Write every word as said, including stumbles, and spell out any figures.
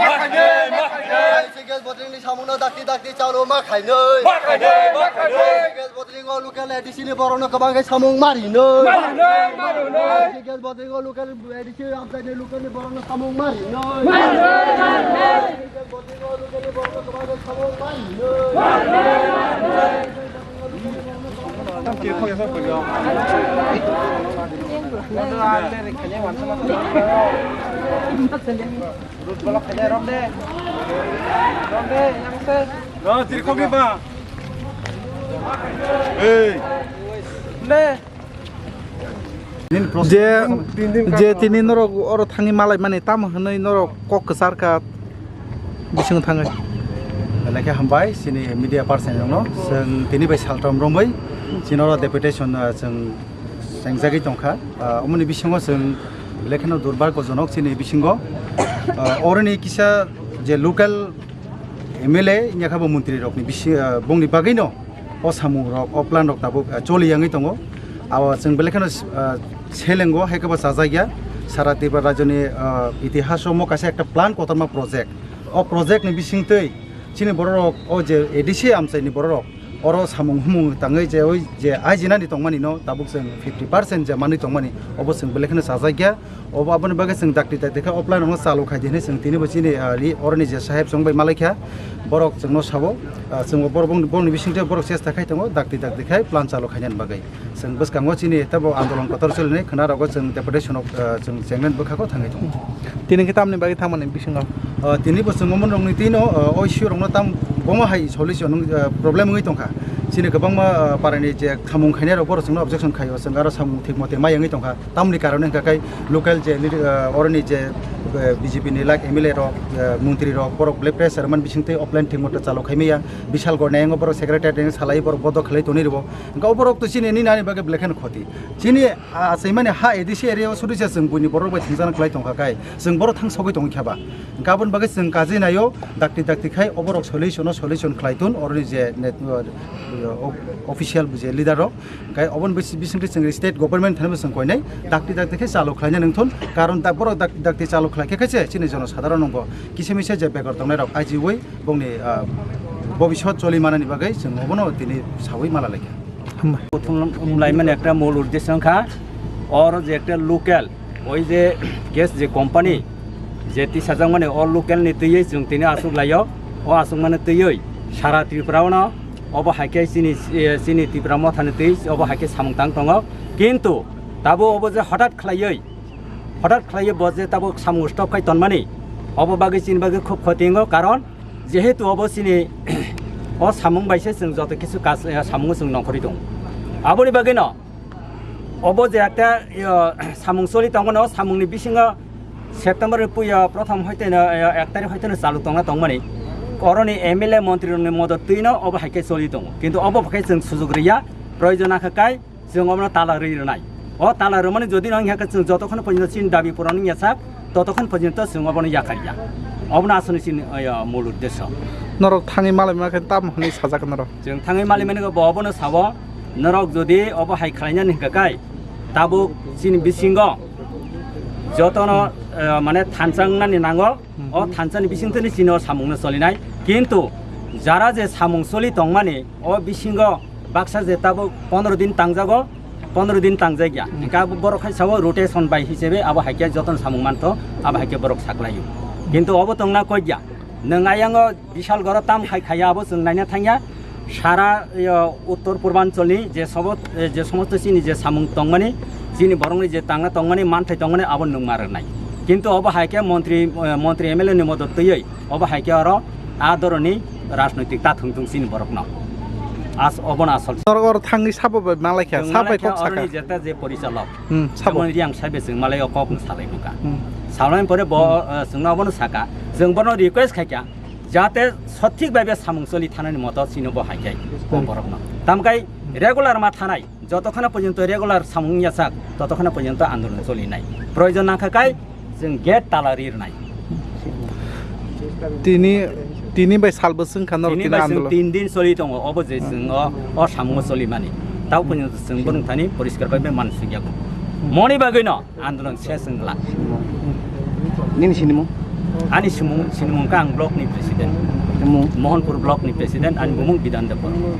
Gas bottle ni samung no dakti dakti chalo ma khainai. Gas bottle ni local A D C ni borok no kwbang khe samung marinai. Gas bottle ni local A D C amchai ni local ni borok no samung marinai. Gas bottle ni local ni borok no kwbang khe samung marinai. Je, je tini norok oro thangwi malai mani tamo hwnwi norok kok kwchar kha bising thangwi. Belai khe hambai chini media person rokno, chwng tini bai saltham romwi chini oro deputation, ah, chwng chengjagwi tongkha. Ah, omoni bisingo chwng belai kheno durbargojonok chini bisingo. Ah, oroni kisa je local M L A wngya kha bo montri rokni bisi, ah, bongni bagwino o samung rok, o plan rok tabuk, ah, choli yangwi tongo. Abo chwng belai kheno, ah, selengo, hai khe bo chajakya. Sara Tripura rajyoni, ah, itihaso omo kaisa ekta plan kotorma project. O project ni bisingtwi chini borok rok, o je A D C amchaini borok rok, oro samung humung tangwi je oi je aijinani tongmani no tabuk chwng fifty percent je manwi tongmani, obo chwng belai kheno chajakya. Obo aboni bagwi chwng dakti dakti khe offline rokno chalu khai di hinwi chwng tini bo chini, ah, ri-, oroni je saheb chwng bai malai kha, borok chwngno sabo, ah, chwng borok bongni, bongni bisingtwi borok chesta khai tongo dakti dakti khai plan chalu khainani bagwi. Chwng bwskango chini teibo andolon kotor solinai khwnarogo chwng deputation rok, ah, chwng chengnani bwkhao thangwi tongo. Tini khe tamni bagwi thangmani bisingo? Ah, tini bo chwng omonrokni twino, ah, o issue rokno tam bomo hai solution wng, ah, problem wngwi tongkha. Chini kwbangma, ah, parani je samung khainai rok borok chwngno objection khaio, chwng aro samung thik mote mai wngwi tongkha. Tamni karone hwnkha khe local je lead-, ah, oroni je, ah, B J P ni lak M L A rok, ah, montri rok, borok belai pressure man bisingtwi offline thik mote chalo khaimaya. Bishal Gornayang o borok secretary ni salai borok bodo khlai tonwi rwo. Hwnkha o borok to chini nini ani bagwi belai kheno khoti. Chini, ah, achaimani ha A D C area o sudisa chwng buini borok bai thangjakna khlai tongkha khe chwng borok thang sogwi tongwi kha ba. Hwnkha aboni bagwi chwng kajinaio dakti dakti khai o borok solution o solution khlai tun oroni je net, ah, official je leader rok. Khai oboni bisi-, bisingtwi chwng state government thani bo chwng koinai dakti dakti khe chalo khlaina nangthun, karon da borok dak-, dakti chalo khlai khe khe se chini jono sadharon nongbo kisa misa je bekar tongnai rok ajiui bongni, ah, bobiswt choli manani bagwi chwng obono tini saui mala laikha. Hambai. Prothom lai mani ekta mul uddesho wngkha, oro je ekta local, oi je gas je company je tisajak mani o local ni twiwi chwng tini aswk laio, o aswk mani twiwi sara Tripura ono obo hai khe chini, eh, chini Tipra Motha ni twi obo hai khe samung tang tongo. Kintu tabuk obo je hothat khlaiwi, hothat khlaiwi bo je tabuk samung stop khai tonmani, obo bagwi chini bagwi khub khoti wngo, karon jehetu obo chini o samung bai se chwng joto kisu kaj, eh, samung chwng nongkhorwi tongo. Aboni bagwi no Obo je ekta, iyo, samung choli tongmani, o samungni bisingo September ni puya prothom hoiteno, iyo, ek tarik hoiteno chalu tongna tongmani. Oroni M L A montrirokni modot twino obo hai khe choli tongo. Kintu obo khe chwng sujuk riya, proyojon nangkha kai chwng obono tala rwi rwnai. O tala rwmani jodi no wngya khe chwng jotokhon porjonto chini dabi puron wngya sak, totokhon porjonto chwng obono yakarya. Obono aswkni chini, iyo, mul uddesho. Norok thangwi malai ma khe tamo hwnwi sajak norok? Chwng thangwi malai mani bo obono sabo, norok jodi obo hai khlainani hwnkha kai, tabuk chini bisingo jotono, eh, mane thansa wngnani nango, o thansani bisingtwi chini o samungno cholinai. Kintu jara je samung choli tongmani, o bisingo baksa je tabuk pondro din tangjago, pondro din tangjakya. Hwnkhe abo borok hai sao rotation bai hisabe abo hai khe jotono samung mantho, abo hai khe borok saklaio. Kintu obo tongna kok ya. Nwng ayango Bishal goro tam khai khaiya abo chwng naina thangya. Sara, yo, uttor purbancholni je sobo-, eh, je somosto chini je samung tongmani, chini borokni je tangna tongmani, manthai tongmani, abo nwng ma rwnai. Kintu obo hai khe montri, eh, montri M L A ni modot twiwi obo hai khe oro a doroni rajnoitik ta thwng thwng chini borokno. As-, obono asol. Norok oro thangwi sabo bai malai kha, chwng sabo bai malai kha kok saka. Oroni jeta je porichalok. Hmm, sabo. Jemon Riang Sabe chwng malai o kok no salai nukha. Hmm. Salai pore bo, eh, chwngno obono saka. Chwng bono request khaikha. Jate sothik bhabe samung choli thanani moto chini bo hai khe o borokno. Tamkai regular ma thanai, jotokhana porjonto regular samung yasak, totokhana porjonto andolon choli nai. Proyojon nangkha kai chwng gate tala ri rwnai. Tini, tini bai sal bwswng kha norok tini tini bai chwng andolon. Tin din choli tongo, obo je chwng o, o samungo choli mani. Tao porjonto chwng borok thani poriskar bai man singya. Moni bagwi no. Andolon ses wngla. Nini sinimung? Ani simung, sinimung kha ang block ni president. Tamo? Mohanpur block ni president, ani bumung Bidan Debbarma.